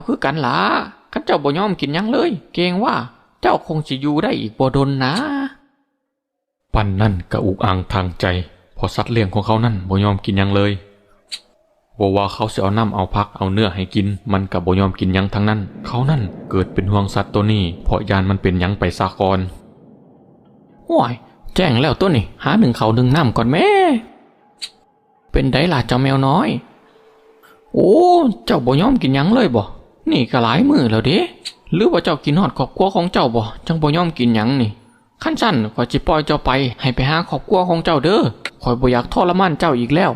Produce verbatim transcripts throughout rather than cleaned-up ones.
คือกันล่ะ คันเจ้าบ่ยอมกินหยังเลย เกรงว่าเจ้าคงสิอยู่ได้อีกบ่ดนนะ ปั้นนั่นก็อุกอังทางใจ เพราะสัตว์เลี้ยงของเขานั่นบ่ยอมกินหยังเลย บ่ว่าเขาสิเอาน้ำเอาผักเอาเนื้อให้กิน มันก็บ่ยอมกินหยังทั้งนั้น เขานั่นเกิดเป็นห่วงสัตว์ตัวนี้ เพราะย่านมันเป็นหยังไปซะก่อน โอ้ย แจ้งแล้วตัวนี้ หานึ่งข้าวนึ่งน้ำก่อนแม่ เป็นไดล่ะเจ้าแมวน้อย โอ้ เจ้าบ่ยอมกินหยังเลยบ่ นี่ก็หลายมื้อแล้วเด้ หรือว่าเจ้าคิดฮอดครอบครัวของเจ้าบ่ จั่งบ่ยอมกินหยังนี่ คันซั้นข้อยสิปล่อยเจ้าไป ให้ไปหาครอบครัวของเจ้าเด้อ ข้อยบ่อยากทรมานเจ้าอีกแล้ว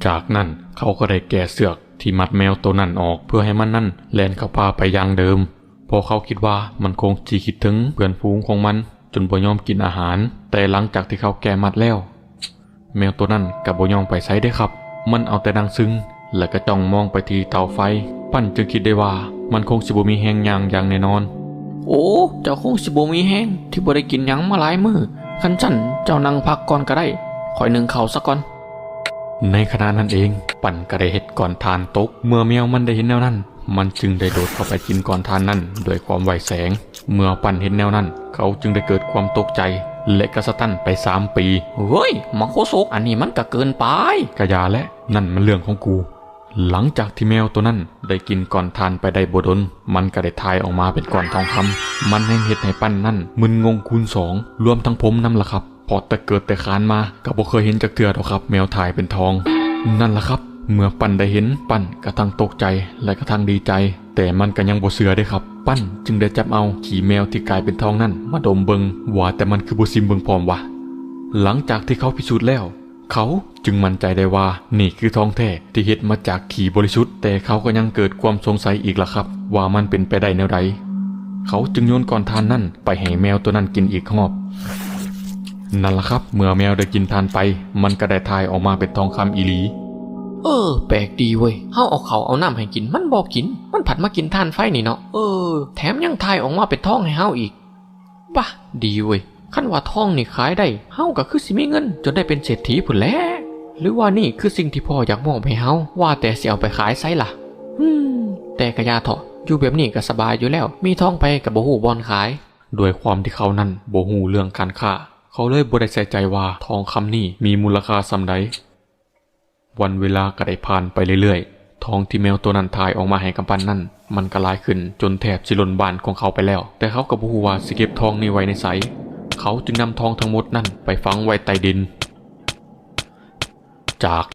จากนั้นเขาก็ได้แกะเชือกที่มัดแมวตัวนั้นออก เพื่อให้มันนั่นแล่นเข้าป่าไปอย่างเดิม เพราะเขาคิดว่ามันคงสิคิดถึงเพื่อนฝูงของมัน จนบ่ยอมกินอาหาร แต่หลังจากที่เขาแกะมัดแล้ว แมวตัวนั้นก็บ่ยอมไปไสเด้ครับ มันเอาแต่นั่งซึง และก็จ้องมองไปที่เตาไฟ ปั้นจึงคิดได้ว่ามันคงสิบ่มีแฮงย่างอย่างแน่นอน โอ้ เจ้าคงสิบ่มีแฮงที่บ่ได้กินหยังมาหลายมื้อ คันซั้นเจ้านั่งพักก่อนก็ได้ ข้อยนึ่งข้าวซะก่อน ในขณะนั้นเอง ปั้นก็ได้เฮ็ดก้อนถ่านตก เมื่อแมวมันได้เห็นแนวนั้น มันจึงได้โดดเข้าไปกินก้อนถ่านนั้นด้วยความไวแสง เมื่อปั้นเห็นแนวนั้น เขาจึงได้เกิดความตกใจ และก็สตันไปสามปี เฮ้ย มังโคศก อันนี้มันก็เกินไป กะอย่าและ นั่นมันเรื่องของกู หลังจากที่แมวตัวนั้นได้กินก้อนถ่านไปได้บ่ดน มันก็ได้ถ่ายออกมาเป็นก้อนทองคำ มันแฮ่งเฮ็ดให้ปั้นนั่นมึนงงคูณสอง รวมทั้งผมนำล่ะครับ เพราะแต่เกิดแต่คานมาก็บ่เคยเห็นจักเทื่อดอกครับ แมวถ่ายเป็นทอง นั่นล่ะครับ เมื่อปั้นได้เห็น ปั้นกะทั้งตกใจและกะทั้งดีใจ แต่มันก็ยังบ่เชื่อเด้ครับ ปั้นจึงได้จับเอาขี้แมวที่กลายเป็นทองนั่นมาดมเบิ่ง ว่าแต่มันคือบ่ซิมเบิ่งพร้อมวะ หลังจากที่เขาพิสูจน์แล้ว เขาจึงมั่นใจได้ว่านี่คือทองแท้ที่เฮ็ดมาจากขี้บริสุทธิ์ แต่เขาก็ยังเกิดความสงสัยอีกล่ะครับ ว่ามันเป็นไปได้แนวใด เขาจึงโยนก้อนถ่านนั่นไปให้แมวตัวนั้นกินอีกรอบ นั่นล่ะครับ เมื่อแมวได้กินถ่านไป มันก็ได้ถ่ายออกมาเป็นทองคำอีหลี เออ แปลกดีเว้ย เฮาเอาข้าวเอาน้ำให้กิน มันบ่กิน มันผัดมากินถ่านไฟนี่เนาะ เออ แถมยังถ่ายออกมาเป็นทองให้เฮาอีก บ้า ดีเว้ย คันว่าทองนี่ขายได้ เฮาก็คือสิมีเงินจนได้เป็นเศรษฐีพุ้นแหละ หรือว่านี่คือสิ่งที่พ่ออยากมอบให้เฮา ว่าแต่สิเอาไปขายไสล่ะ อืม แต่กะอย่าเถาะ อยู่แบบนี้ก็สบายอยู่แล้ว มีทองไปก็บ่ฮู้บ่อนขาย ด้วยความที่เขานั้นบ่ฮู้เรื่องการค้า เขาเลยบ่ได้ใส่ใจว่าทองคำนี้มีมูลค่าส่ำใด วันเวลาก็ได้ผ่านไปเรื่อยๆ ทองที่แมวตัวนั้นถ่ายออกมาให้กับปั้นนั่น มันก็หลายขึ้นจนแทบสิล้นบ้านของเขาไปแล้ว แต่เขาก็บ่ฮู้ว่าสิเก็บทองนี้ไว้ในไส เขาจึงนำทองทั้งหมดนั่นไปฝังไว้ใต้ดิน จาก